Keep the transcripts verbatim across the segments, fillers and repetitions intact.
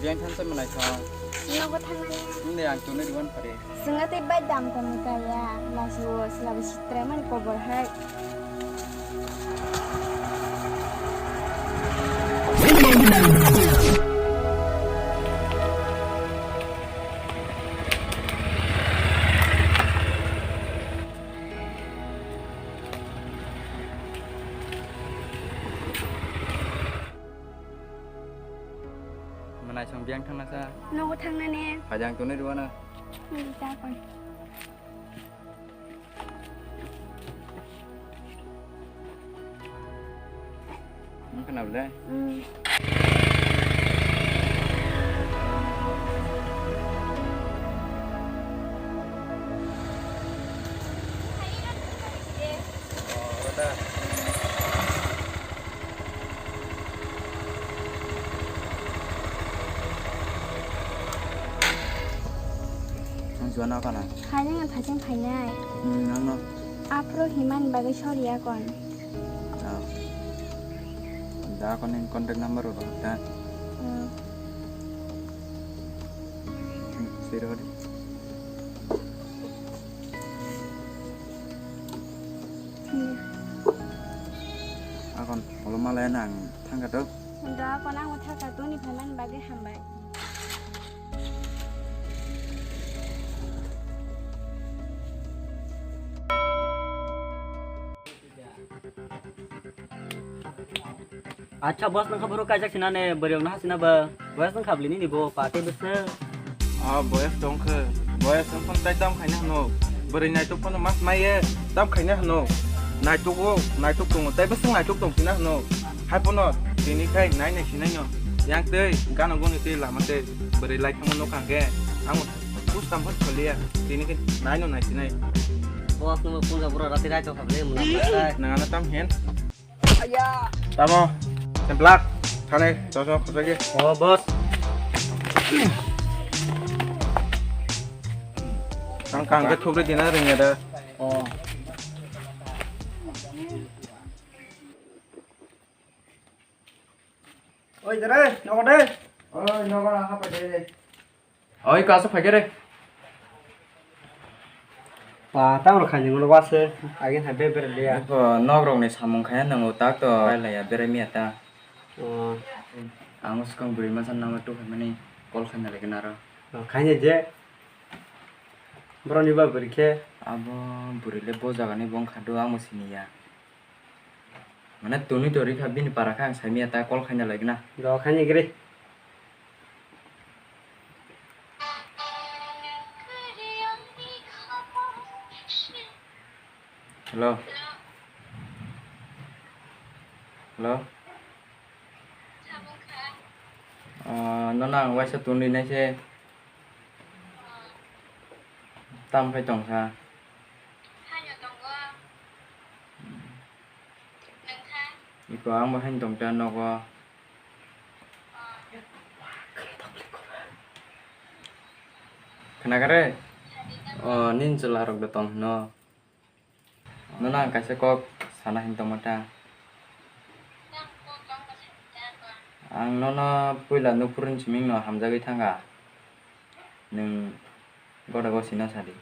Biyang thansa manai kha. Nogo thangnani. Nini ang tuni diwan phari. Swnga tei bai dam tong kaya. Lasu sila bi sitra mani kobor hai. Manai song biyang thangna sa. Nogo thangnani. Hajang tuni ruwana. Hmm, ta kon. Wngkha na belai? Hmm. Ang juana kana? Hai nang thajeng phainai. Hmm, nangno. Aphro himani bagwi soriya kon. Ah. Da kon ni contact number ro da. Hmm. Hmm, sero di. Hmm. Akon, olo malai nang thangka to. Unda kon ang thaka toni phaimani bagwi hambai. Acha boss nang kha boro kaijak sina ne bwrwi na hasina ba boss nang kha bwlini ni bo pate bwswk. Ah, boyas tongkhe. Boyas wngkha tai tam khaina hano. Bwrwi naitok phano mas maiye tam khaina hano. Naitok o, naitok tongo. Tai bwswk naitok tong phina hano. Hai phano tini khai nai nai sinai no. Yang tei gana goni tei lama tei bwrwi lai thangma nokha hwnkhe ang bus tam phano kholiya. Tini khai nai no nai sinai. Boss no punja bura rati rai to khabli muna sai. Nang ano tam hen. Tamo, templak, thane, jojo, khosagi. Oh, boss. Ang kang ke thubri dina ringya da. Oh. Oi, dere, nogo de. Oi, nogo na hapa de. Oi, kaso phaikhe re. Pa, tamo khaini ngono wase, agin hai be berliya. Iko nok rok ni samung khaya nango tak to, bai laya berai miya ta. Oh. Ang swkang bwrwi masa nangma tu khaimani call khaina lagi naro. Oh, khaini je. Boroni ba bwrwi khe. Abo bwrwi le bo jaga ni bong khadu ang bo siniya. Mane tuni to rikha bini para kha ang saimanya ta call khaina lagina. Do khaini giri. Hello. Hello. Ah, nono ang waisa tuni nai se. Tam khai tong kha. Iko ang bo haino tong ta nogo. Khna kha re? O, nini chwla rok da tong hino. Nono ang kaisa kok sana hin tongma ta. Ang nono puila nukphuru ni siming no hamjagwi thangkha. Nwng goda gosina sadi.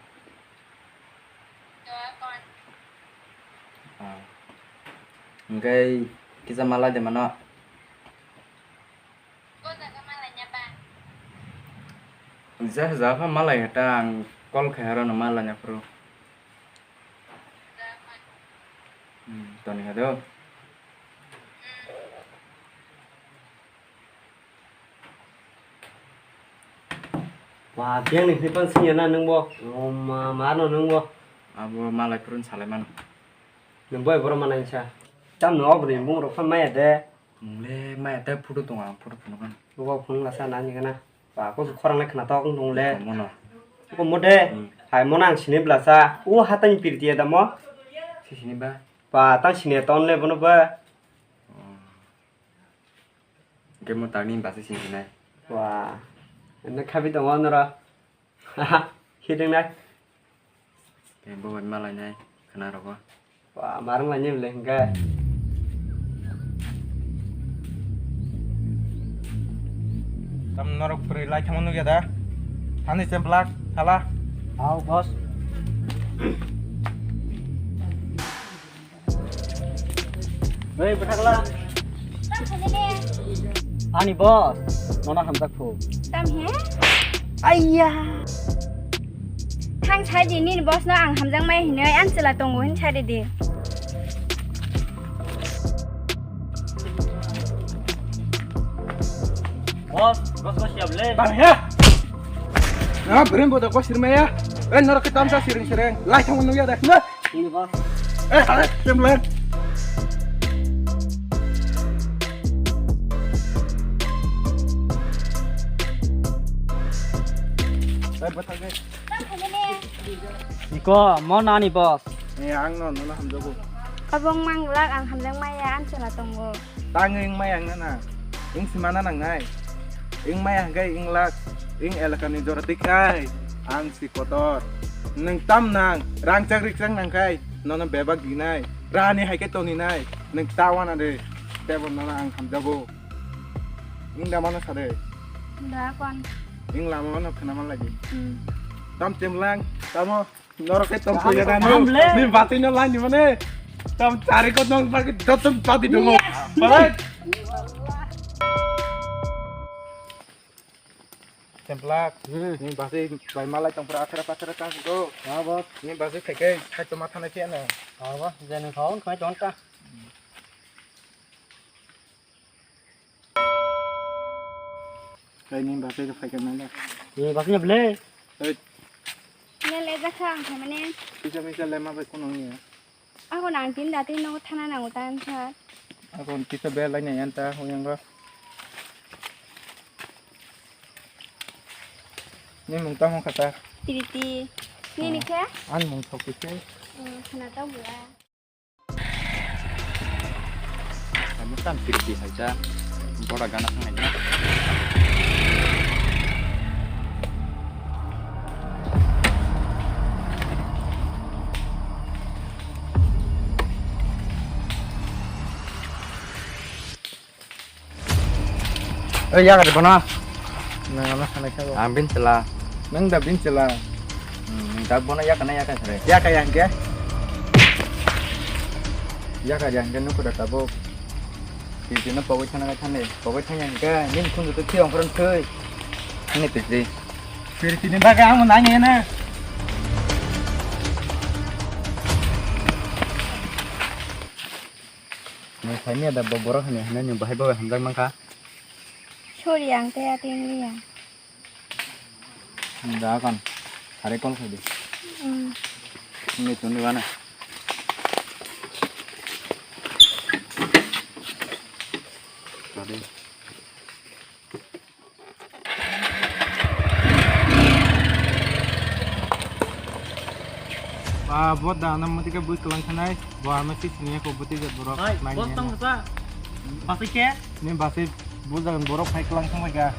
Ah. Hwnkhe kisa malai de mano. Ja, ja, pha malai hata ang call khai haro no malai na phuru. Hmm, toni hado. Wa, biyang ni hwnwi pan singya na nwng bo? O ma, ma no nwng bo? Abo malai phuru salai mano. Nwng bai boro manai sa. Tam no obri bung rok phan maya de. Nwng le maya de photo tong ang photo phunukna. Bo phunukna sa nani gana. Ba ko khorang le khna tok wng tong le. Komo no. Komo de. Hmm. Hai mo nang sini bla sa. O hatai pirti ya da mo. Si sini ba. Ba tang sini ton le bono ba. Hmm. Hwnkhe mwtangni bwsai sini hinai. Wa, eno khabi tongo noro. Hiding nai. Tei bo bai malainai khwna rogo. Wa, marwng lainai bwle hwnkhe. Tam norok pwrwi lai thangma nukya da? Thani chemplak, thala. Hao, boss. Hei, bwthakla. Ani boss, nono hamjak phu. Tam he? Aiya. Thang sai di, nini boss no ang hamjak mai hinwi, ang chwla tongo hin sai di. Boss, boss, boss, siap le. Bang ya. Na, beren bodo ko sirmaya. Eh, norok ke tamsa siring siring. Lai thang nungya dak na. Ini, boss. Eh, hai, temlen. Eh, batal deh. Iko, mo nani boss? Eh, ang no, nono hamjago. Abong mang lak ang hamjak maya, ang chwla tongo. Tangwi wng maya wngna nang. Wng simana nangnai. Wng maya hwnkhe wng lak. Wng elakani jora twi khai. Ang si kotor. Nwng tam nang. Rangchak rikchak nang khai. Nono bebak dinai. Rani hai khe toninai. Nwng ta wana de. Tebo nono ang hamjago. Wng da mano sa de. Da kon. Wng lama mano khna man lagi. Hmm. Tam chemlang. Tamo. Norok khe tong Kaham, khuya kaham nanu. Le. Ni bati no lai ni mane. Tam chari ko nong bagi dotum bati dungo. Yes. Balai. Templak. Hmm. Ni basi bai malai tong pra athara pathara ta go. Ha, boss. Ni basi pheke khai to matha na phiya na. Ha, boss. Jeni khaun khai ton ta. Kaini basi ka phai ka nang. Ni basi na ble. Hei. Ne le jakha ang khamane. Kisa misa le ma bai kono ni. Ako nang tin dati no thana nang utan sa. Ako kisa be lai na yan ta ho yang ba. Ni mung ta ho khata. Titi. Ni ni khe? An mung thok kisa. Hmm, khana ta bua. Kamu kan pirti saja. Bora gana sangai na. Oi, ya kade bono. Nang ano sanai kha bo. Ang bin chela. Nang da bin chela. Hmm, da bono ya kana ya ka sare. Ya ka ya hingke. Ya ka ya hingke nuku da tabuk. Titi no pogoi thana ka thane. Pogoi thanya hingke nin khunju tu thiyong khron thui. Ani titi. Titi ni baga ang nang ya na. Nang saimya da bo borok hani hwnwi nw bahai bo hamjak mankha. Sorry, ang tei atwng liya. Da kon. Sare call khai di. Hmm. Ni tuni bana. Sare. Ba, bo da na mati ka bui kelang khanai. Bo ama si sini ko boti jat borok. Hai, nai bos ne tong na. Sa. Basi ke? Ni basi bo da borok hai kelang khanai ga.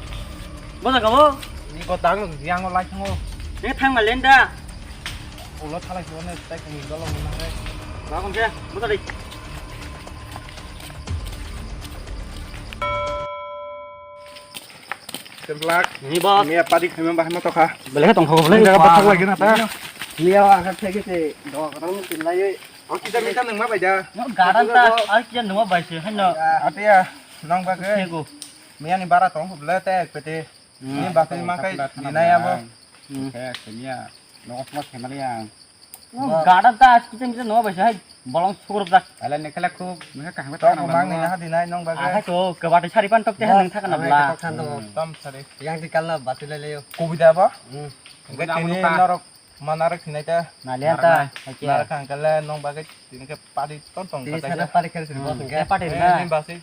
Bo da ka bo? Ni ko tang yang lai khango. Ni thang ma lenda. Ulo thalai ko ne tai kung dolo mo na re. Ba kon ke? Bo da dei. Templak. Ni boss. Miya padi khaima bahai ma tokha. Belai khe tongkha belai. Jaga bathak lagi na ta. Miya wa kha thege te do kotang tin lai. O kita mita nang ma bai da. No garan ta, ai kisa nungma bai se, hai no. Atiya, nang ba ke. Thego. Miya ni bara tong khuble te ek pete. Hmm. Ni ba ke ma kai dinai abo. Hmm. Khe khe miya. Nogo sma khe mali ang. No, gadan ta aski teng bisa no baisa hai bolong sukur jak. Ala ne kala khub, ne kaham ta mang ni na di nai nong ba. Aha to, kebate sari pan tok te nang thakna bla. Tam sari. Yang di kala bati le le yo. Kubida ba? Hmm. Enggak ini norok mana rek sinai ta. Na le ta. Narek ang kala nong ba ke ini ke padi ton tong kata. Sana padi kali sini bos enggak. Padi na. Ini basi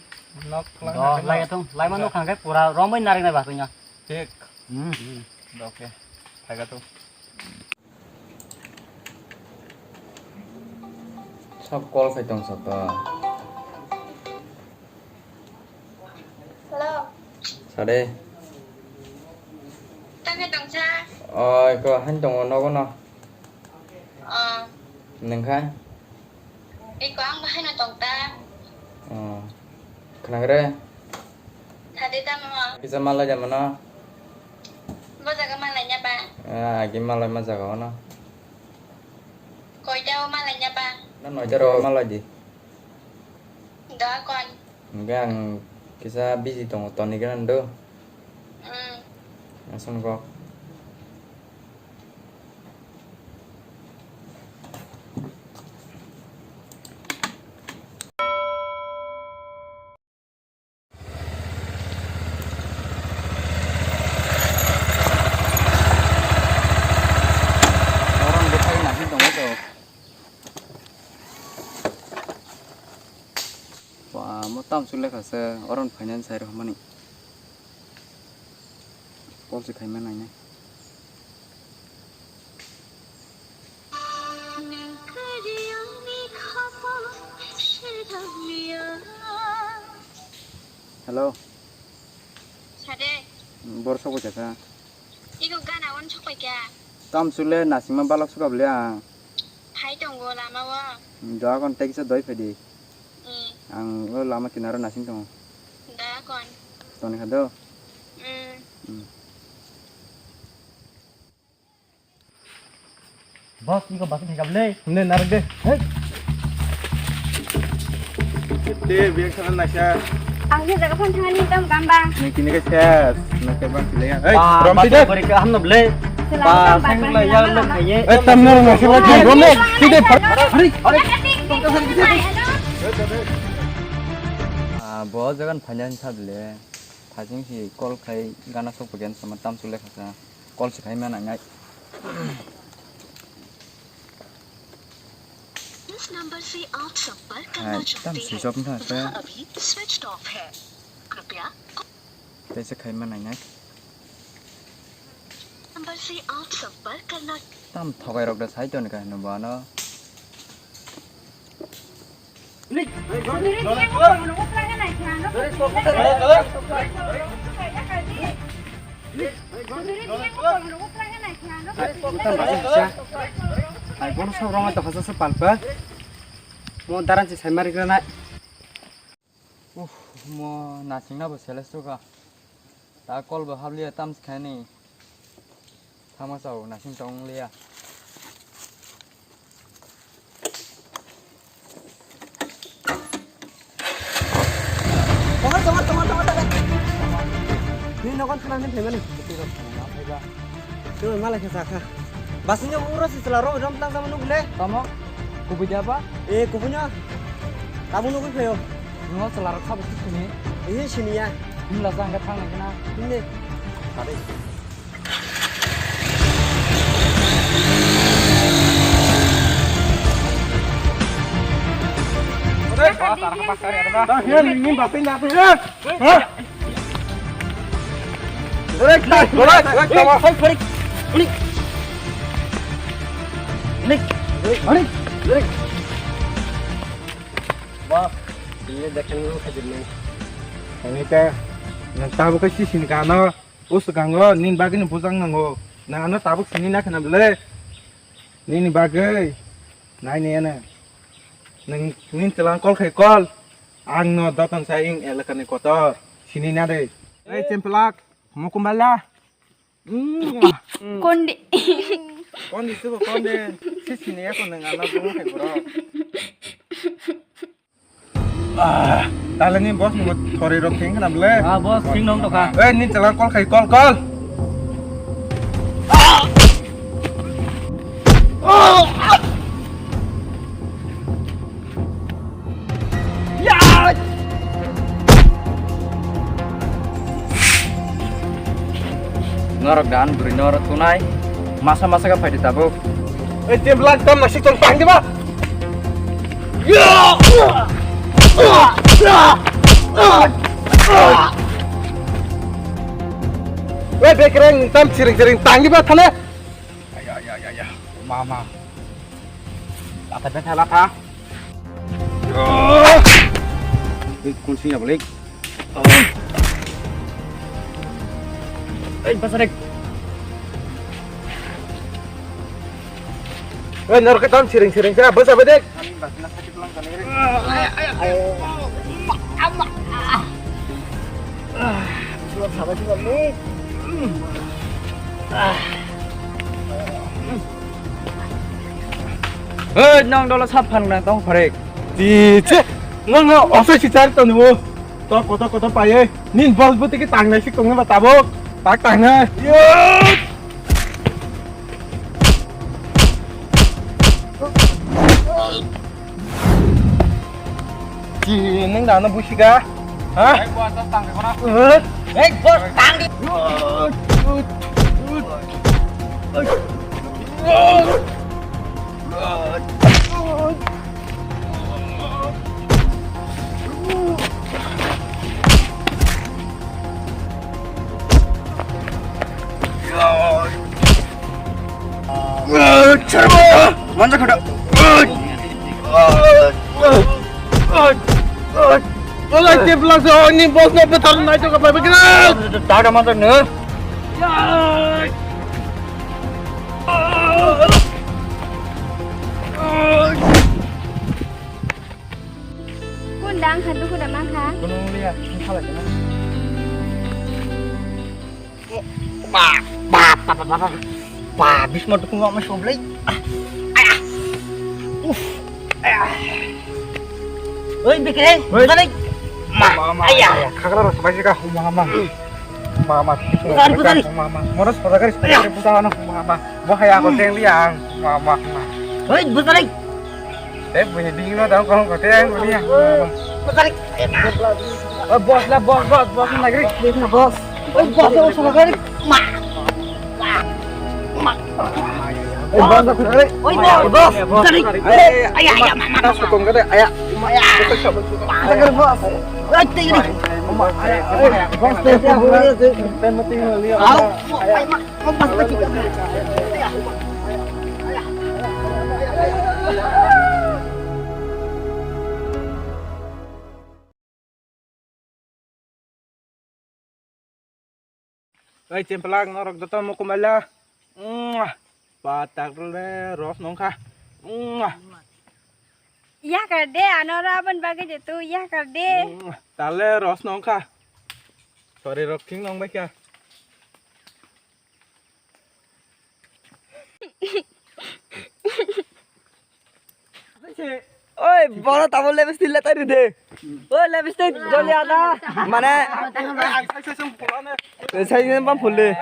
nok lang. Lai thung, lai manu khang ke pura romoi narek na batunya. Thik. Hmm. Oke. Thaiga tu. Sab call khai tong sab to. Hello. Sade. Tang khai tong sa? Oi, ko han tongo nogo no. Oh. Nengkha? Iko ang bahai no tong ta. Oh. Khnagre? Thade ta mama. Kisa malai da mano. Bo jaga malai nya ba? Ah, agi malai ma jaga ono. Koita o malai nya ba? Na noita ro malai di. Da kon. Enggak, ang kisa busy tongo, toni kan do. Hmm. Langsung kok. Orang bethai nasi tongo to. Wah, mo tam chule khase, oron finance hai rw mani. Call se khaima nainai. Hello. Sade. Bor sokoi kha. Iko gana on sokoi kha. Tam chule nasingma balok sokab le ang. Phai tongo lama o. Doa kon tekisa doi phai di. Hmm. Ang o lama kinaro nasing tongo. Da kon. Toni kha do. Hmm. Hmm. Boss, iko basi thai kable. Ne narak de. Hey. Te biang sana nasa. Ang je jaga phan thangani tam gambang. Ni kini ke ses. Nasa bang sile. Hey, rom sida. Bari ke hamno ble. Ba sang la ya lo khaye. Eh, tam nang nasa la rom. Sida. Hari. Ah, bo jagan phanyan sa ble. Thajing si call khai gana sok pagen sama tam chule khasa. Call se khai mana ngai. जिस नंबर से आप संपर्क करना चाहते हैं, वह अभी switch off है। कृपया Tei se khai mana ngai. Number से आप संपर्क करना Tam thogai rok da sai toni ka hino bano. Ai, bono sok rong to hasa se palpa. Mo daran se sai mari granai. Uff, mo nasing na bo seles to ka. Ta call bo habliya tam se khai ni. Thangma chao, nasing tong liya. Tongo, tongo, tongo, tongo, tongo. Ni nogon thana ni phaimani. Twi malai khe sakha. Basing yo uro si chwla ro rom tang tang nuk le. Tamo? Kubui dia ba? Eh, kubui no. Tamo nugui phaio. Nungo chwla rok sabo sini. Eh, sini ya. Himla jang khe thang nai khna. Himne. Kare. Ba, ini dekan lu kajir nih. Ini teh, yang tahu ke sih sini kan? O swkango nini bagwino bujak nango. Nang ano tabuk sini na khna bwle. Nini bagwi. Nai ni ano. Nang nini chwlang call khai call. Ang no doton sai ing elaka ni kotor. Sini na de. Ei chemplak. Mo kumbala. Kondi. Kondi subo kondi. Si sini ya ko nang ano bungo khai bro. Ah, tale ni boss mo thori rok thing khna bwle. Ah, boss, thing nong tokha. Eh, ni chala call khai, call, call. Norok dan bwrwi norok tunai. Masa masa ka phaidi tabuk. Eh, tebla tam nasi tong tang diba? Weh, bekereng tam siring siring tanggi ba thane. Ayo, ayo, ayo, ayo. Mama. Lata betha lata. Weh, kun sing ya balik. Ei, pasarek. Weh, norok tam siring siring sa, basa bedek. Ani basna sakit lang kan ini. Ayo, ayo, ayo. Ama. Belum sabar juga nih. Hei, nang dolo sap phan nang tong pharek. Di che, nang no office si char to nubo. To koto koto paye. Nin boss buti ki tangnai si tongna ba tabok. Tak tangnai. Di nang dano busi ka? Ha? Ek boss tang di kono. Eh? Ek boss tang di. Manjak khuda. Ola tepla so ni boss no betar nai to ka pai kira. Tada manjak ne. Kundang hantu kuda mangkha. Gunung liya, khala kena. Ba, ba, ba, ba, ba, ba. Ba, bisma tu kuma mas oblai. Ah, ah. Uf. Ah. Oi, Bikre, oi. Balik. Ma, ma, ma, ayah. Ayah, khakra rasa basi ka, huma, huma. Mama, putari, putari. Mama, moros pada garis, putari, putari, mama. Wah, ya, aku teng liang, mama. Hei, putari. Eh, bunyi dingin lo, tahu kamu kau teng, bunyi ya. Putari. Oh, bos lah, bos, bos, bos lagi. Bos lah, bos. Oh, bos, bos lagi. Ma. Ma. Ma. Eh, bos, bos lagi. Oi, bos, bos. Putari. Eh, ayah, ayah, mama. Tahu sukung kata, ayah. Ayah. Betul, betul. Putari, bos. Oi, tinggi. Bos, bos, bos. Au, ma, ma, ma, ma. Oi, chemplang, norok joto mukumala. Mwah. Patak le ros nongkha. Mwah. Yakar de, ano rabon bagwi de tu, yakar de. Mwah. Tale ros nongkha. Sori rok thing nong baikha. Oi, boro tamo lipstick le tari de. Oi, lipstick joli ada. Mane. Sai ni bam phul de.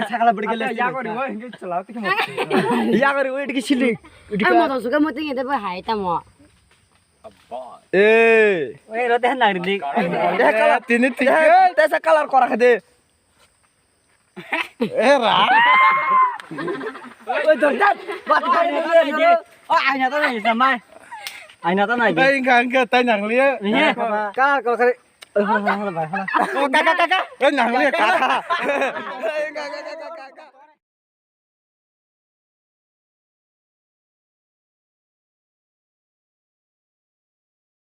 Sakala budi ke lipstick. Ya kori, oi, diki sili. Ang motor suka muting ede bo hai tamo. Eh. Oi, ro te nang ri dik. Tini tiga. Te sa color kora khade. Era. Oi, dor, dor. Bat, bat, bat, bat. Oh, aina ta nai samai. Aina ta nai. Tai engka, engka, tai nang liya. Iya. Kar, kar, kar. Oh, kaka, kaka. Eh, nang liya, kaka.